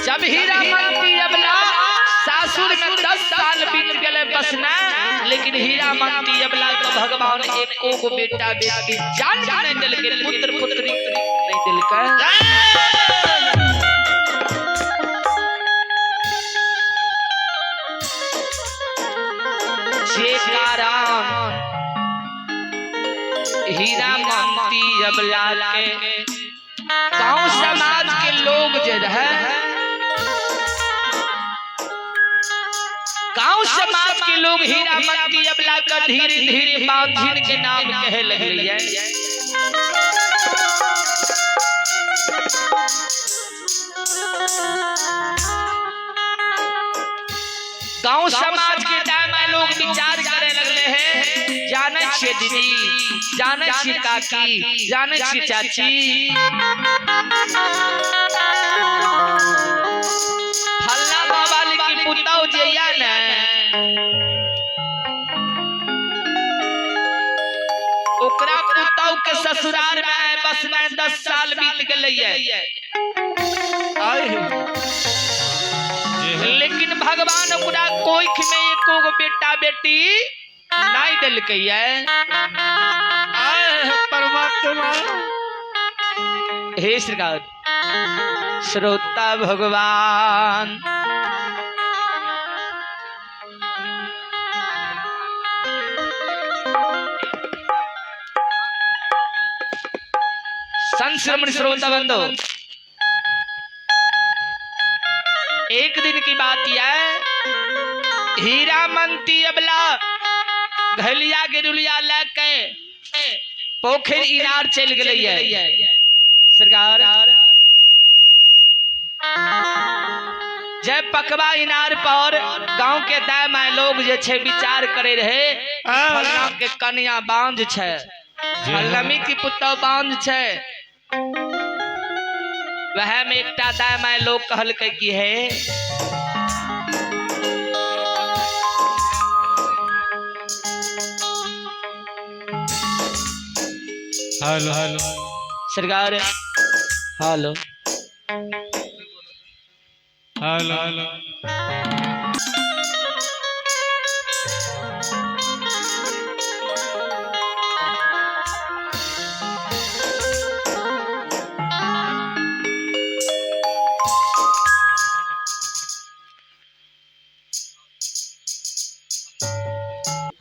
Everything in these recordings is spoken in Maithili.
जब हीरामंती अबला सासुर में 10 साल बीत गए बसना, लेकिन हीरामंती अबला के भगवान एको गो बेटा बेटी जान नहीं दिलके, पुत्र पुत्री नहीं दिलके। जे कारण हीरामंती अबला के गांव समाज के लोग जे रहे, गांव समाज के लोग हीरामंती अबला का धीरे धीरे बांझिन के नाम कहे लगलिए। गांव समाज के दामा लोग विचार करे लगले हैं, जाने छिए दीदी, जाने छिए काकी, जाने छिए चाची, फल्ला बाबा की पुतौ जे या ने ओकरा पुतौ के ससुराल में बस में 10 साल बीत गेलै, लेकिन भगवान ओकरा कोख में एको गो बेटा बेटी नहीं देलकै। परमात्मा हे श्रीकांत श्रोता भगवान, संत श्रमण श्रोता बंधु, एक दिन की बात यह, हीरामंती अबला घलिया गिरुलिया लके पोखर इनार चल गए। सरकार जब पकवा इनार पर गांव के दाय my लोग जे छे विचार करे रहे, फल्ला के कन्या बांझ छे, फल्लमी की पुतौ बांझ छे। वह में एकटा दाय my लोग कहलकै कि हे हेलो हेलो सरकार, hello hello hello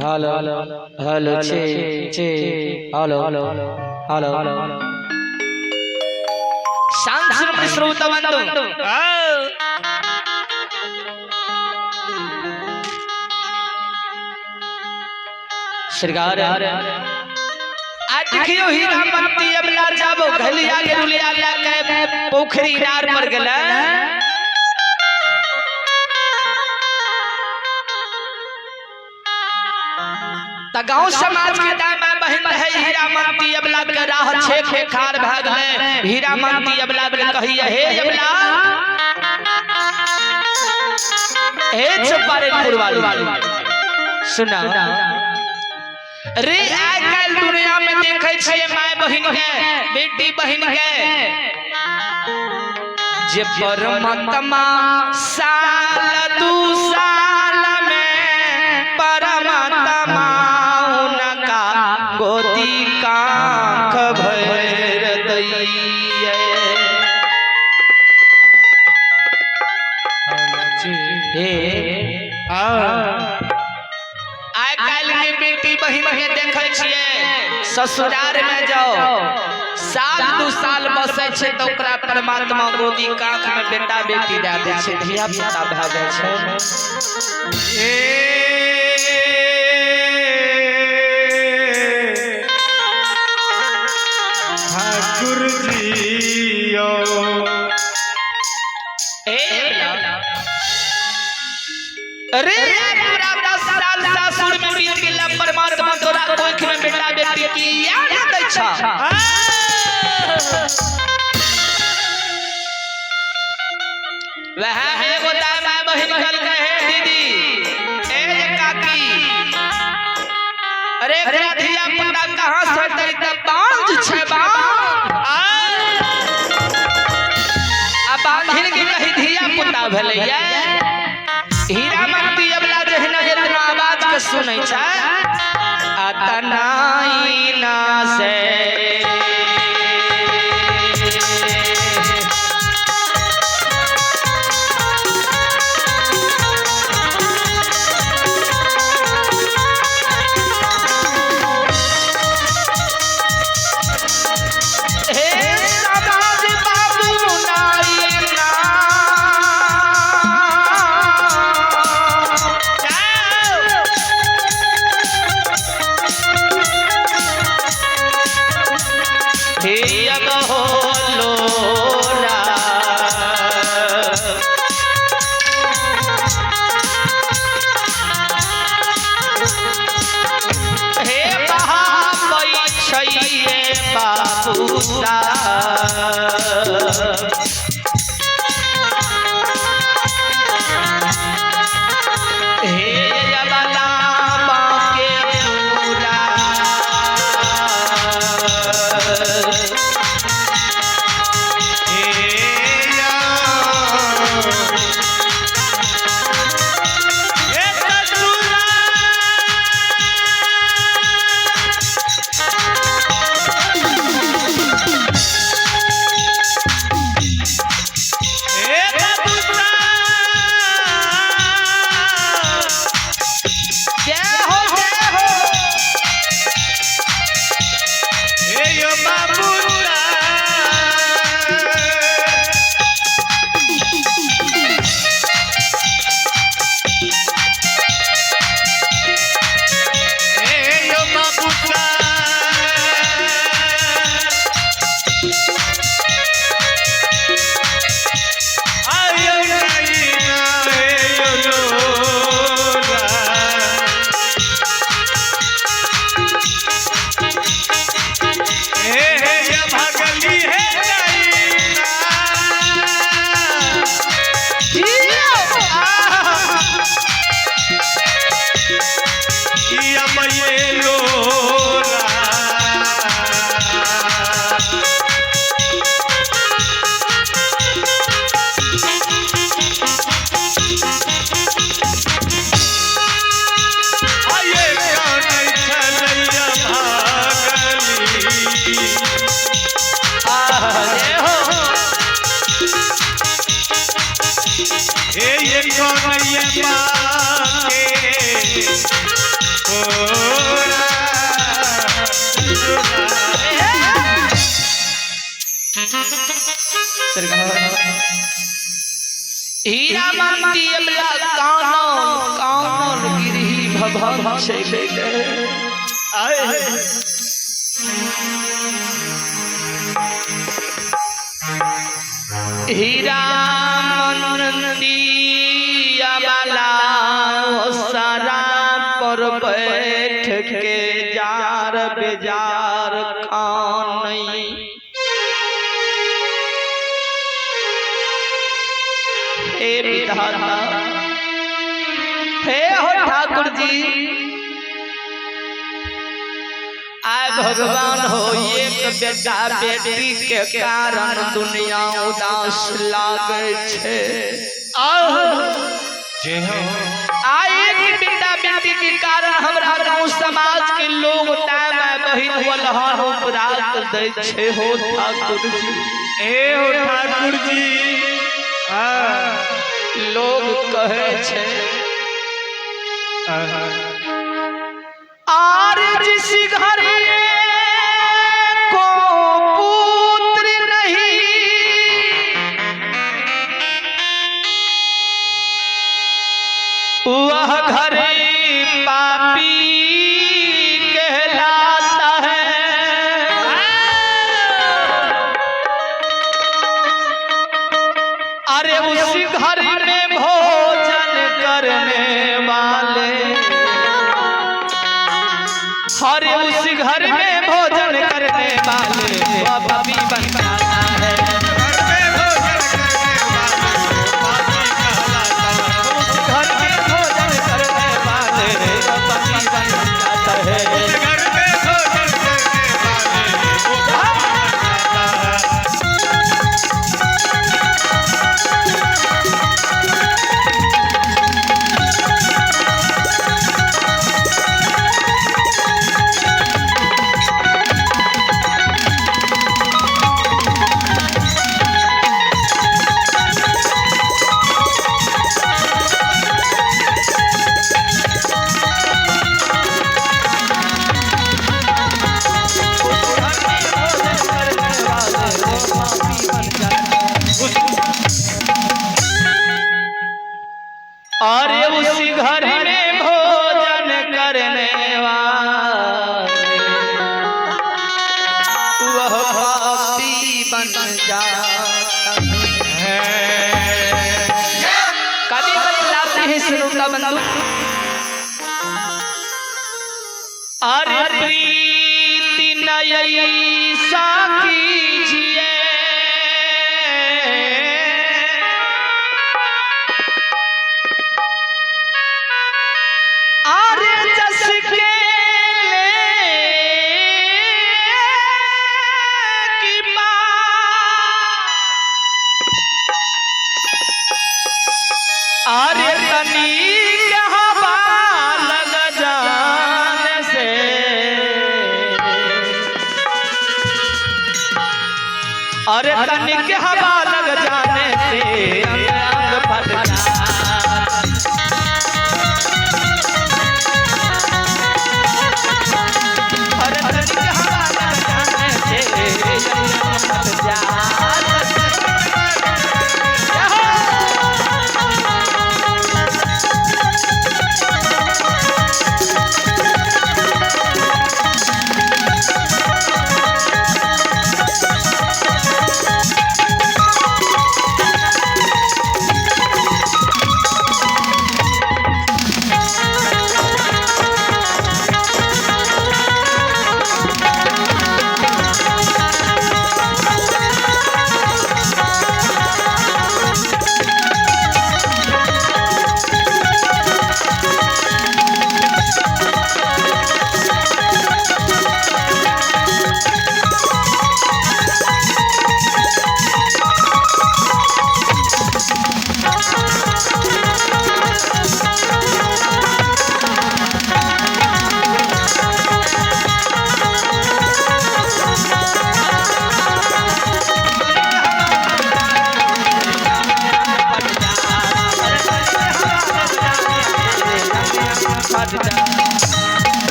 hello hello छे छे हेलो हेलो हेलो। शांत श्रोता बंधु, श्रृंगार आज देखियो हीरामंती अबला जाबो घलिया के रुलिया के पोखरी इनार पर गेला। त गांव समाज के दाय माय बहन रहे हीरामंती अबला के राह छे खेखार भग गले। हीरामंती अबला के कहिए हे अबला, हे चपारेपुर वाली सुना रे, आइ काल्हि दुनिया में देखे छियै my बहिन के बेटी बहिन के जे परमात्मा साल दू साल में परमात्मा उनका गोदी कांख भर दैये। हे आइ काल्हि के बेटी बहिन के देखे छियै ससुराल में जाओ साल दू साल बसै छै तऽ ओकरा परमात्मा गोदी कांख में बेटा बेटी दए दै छै, धिया पुता भए जाइ छै। ठाकुर जी अरे तोरा 10 साल सासुर में बीत गेला, परमात्मा तोरा कोख में बेटा बेटी किया ना दै छ। वह एगो दाय my बहिन कहलकै हे दीदी, ए जे काकी, अरे एकरा धिया पुता कहाँ से हेतै त बांझ छै बांझ। आ बांझिन के कही धिया भेलैया। हीरामंती अबला जहिना इतना आवाज के सुनै छै अतनाई ना से हे समाज बाबू नाई ना। हे अब हो लोला। हे बहाबै छैये बाबू साहब। हे अबला बाके पूरा। जय हो जय हो। जय हो। हे ये कौन ये माँ के हीरामंती अबला कानन कानन गिरही भभम छै। हीरामंती अबला सारा पर बैठ के जार बेजार खानई। हे विधाता, हे हो ठाकुर जी, आय भगवान हो एक बेटा बेटी के कारण दुनिया उदास लागे छे। जय हो। आय एक बेटा बेटी के कारण हमरा गांव समाज के लोग टाइम बहिन वलहन उपरात दै छे हो ठाकुर जी। ए हो ठाकुर जी। लोग कहे छे आर जिस घर को पुत्र नहीं वह घर पापी कहलाता है। अरे उस घर में भोजन करने वाले, हर उस घर में भोजन करने वाले पापी बन जाता है। उस घर में भोजन करने वाले पापी बन जाता है। घर में भोजन करने वाले वो पापी बन जाता है। श्रोता बंधु, अरे प्रीति नई कीजिए, अरे जस के ले की बात, अरे तनी के हवा लग जाने से, अरे तनी के हवा लग जाने से अंग अंग फट जाए। अरे तनी के हवा लग जाने से अंग अंग फट जाए।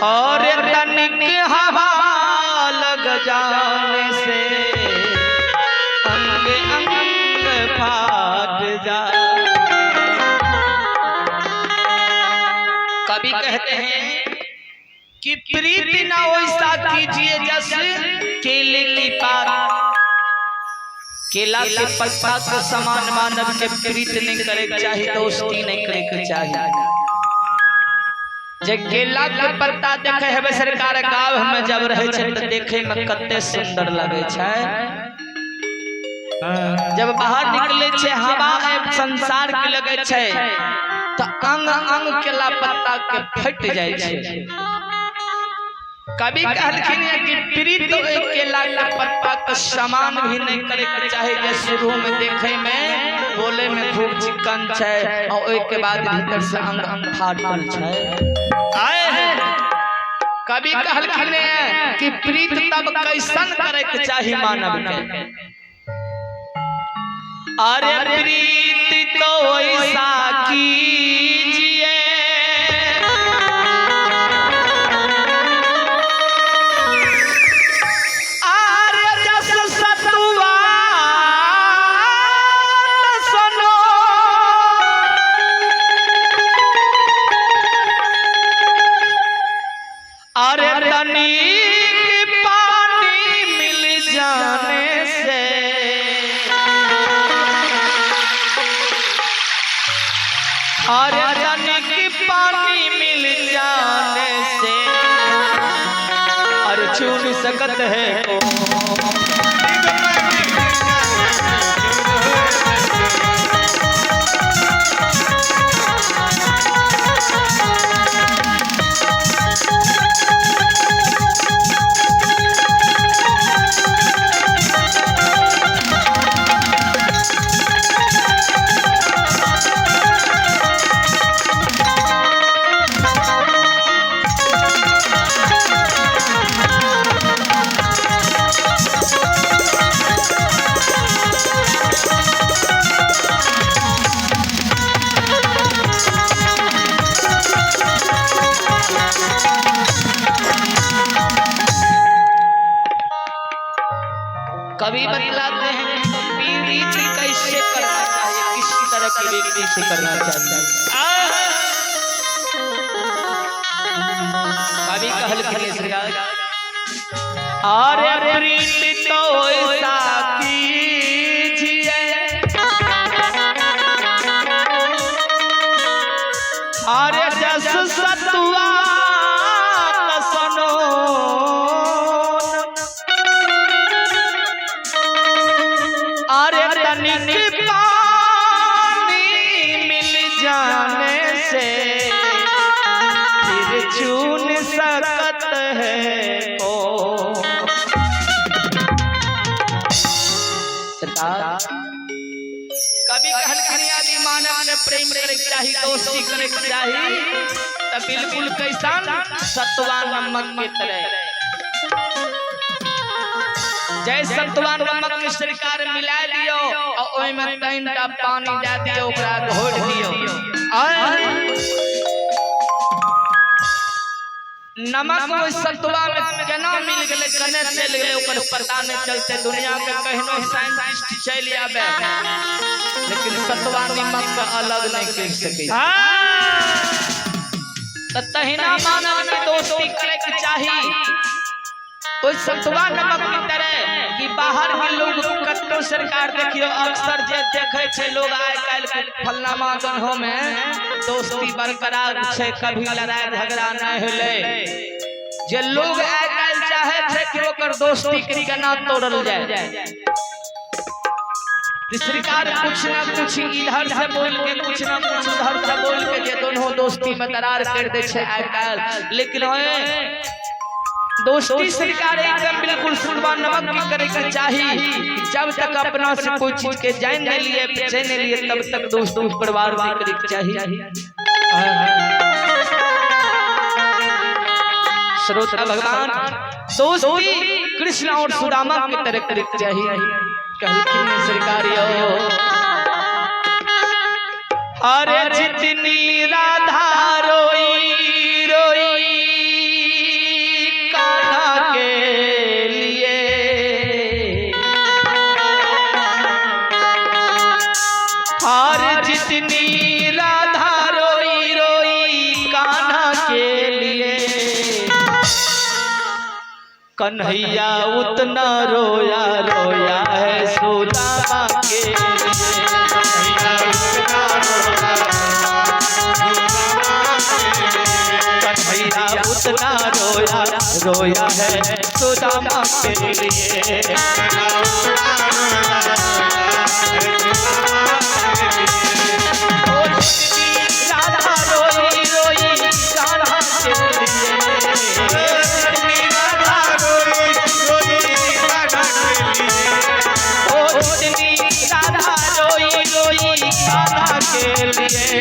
और तनिक हवा लग जाने से अंग अंग फाट जाए। कवि कहते हैं कि प्रीति ना वैसा कीजिए जस केले की पात, केला के पत्ता के समान मानव के प्रीत नहीं करे के चाही, दोस्ती नहीं करे के चाही। जे केला के पत्ता देखे हेबे सरकार गाँव में जब रहे छै त देखे में कते सुंदर लगे छै। जब बाहर निकले छै हवा में संसार के लगे छै त अंग अंग केला पत्ता के फट जाय छै। कवि कहलखिन है कि प्रीत ओहि केला के पत्ता के समान भी नहीं करे के चाही, जे शुरू में देखे में बोले में खूब चिकन छै और ओहि के बाद भीतर से अंग अंग फाटल छै। आए हैं कवि कहलखिन है कि प्रीत तब कैसन करे के चाही मानव के। अरे प्रीत तो ऐसा कीजिए, आरे जस सतुआ सनो, अरे तनिक पानी मिल जाने से, अरे तनिक पानी मिल जाने से, अरे छू सकत है को। कवि बतलाते हैं प्रीति कैसे करना चाहिए, किस तरह की व्यक्ति से करना चाहिए। कवि कहलखिन सरकार, अरे प्रीति तो ऐसा कीजिए, तनिक पानी मिल जाने से फिर चुन सकत है को। सरकार कभी कहलखिन यदि मानव के प्रेम करे के चाही, दोस्ती करे के चाही, त बिल्कुल कैसन सतवा नमक के तरह। जय सतवा नमक के सरकार मिला दियो और ओय में 3टा पानी दे दियो, ओकरा घोट दियो। नमक ओहि सतुआ में केना मिल गेलै, कने चलि गेलै ओकर पता नहीं चलते। दुनिया के कहनो साइंटिस्ट चलि आबे, लेकिन सतुआ नमक के अलग नहीं कर सकै। त तहिना मानव के दोस्ती करे के चाही ओहि सतुआ नमक की तरह कि बाहर के लोग कतनो सरकार देखियो अक्सर जे देखे छै लोग आइ काल्हि के फलनामा गन्हो में दोस्ती बरकरार छै, कभी लड़ाई झगड़ा नहीं होलै। जे लोग आइ काल्हि चाहे छै कि ओकर दोस्ती के केना तोड़ल जाए, सरकार कुछ ना कुछ इधर से बोल के कुछ ना कुछ उधर से बोल के जे दोनों दोस्ती में दरार कर दे छै आइ काल्हि। लेकिन दोस्ती सरकार एकदम बिल्कुल सुनवा नमक की करे के चाही। जब तक अपना से कोई चीज के जान नहीं लिए पहचान नहीं लिए तब तक दोस्ती परिवार नहीं करे के चाही। श्रोता भगवान दोस्ती कृष्ण और सुदामा के तरह करे के चाही। कहलखिन सरकार यो अरे जितनी राधा रोई रोई कान्हा के लिए, हर जितनी राधा रोई रोई कान्हा के लिए, कन्हैया उतना रोया रोया है सुदामा के लिए। कन्हैया उतना रोया रोया है सुदामा के लिए। राधा रोई रोई कान्हा के लिए, राधा रोई रोई कान्हा के लिए, कन्हैया उतना रोया रोया है सुदामा के लिए।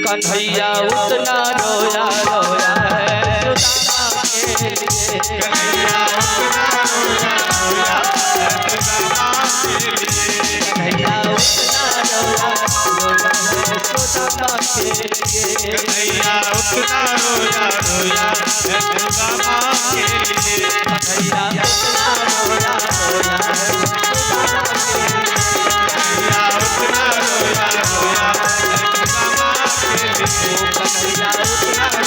कन्हैया उतना रोया रोया है सुदामा के लिए। कन्हैया उतना रोया रोया है सुदामा के लिए। कन्हैया उतना रोया रोया है सुदामा के लिए। कन्हैया उतना रोया रोया है सुदामा के लिए। कन्हैया उतना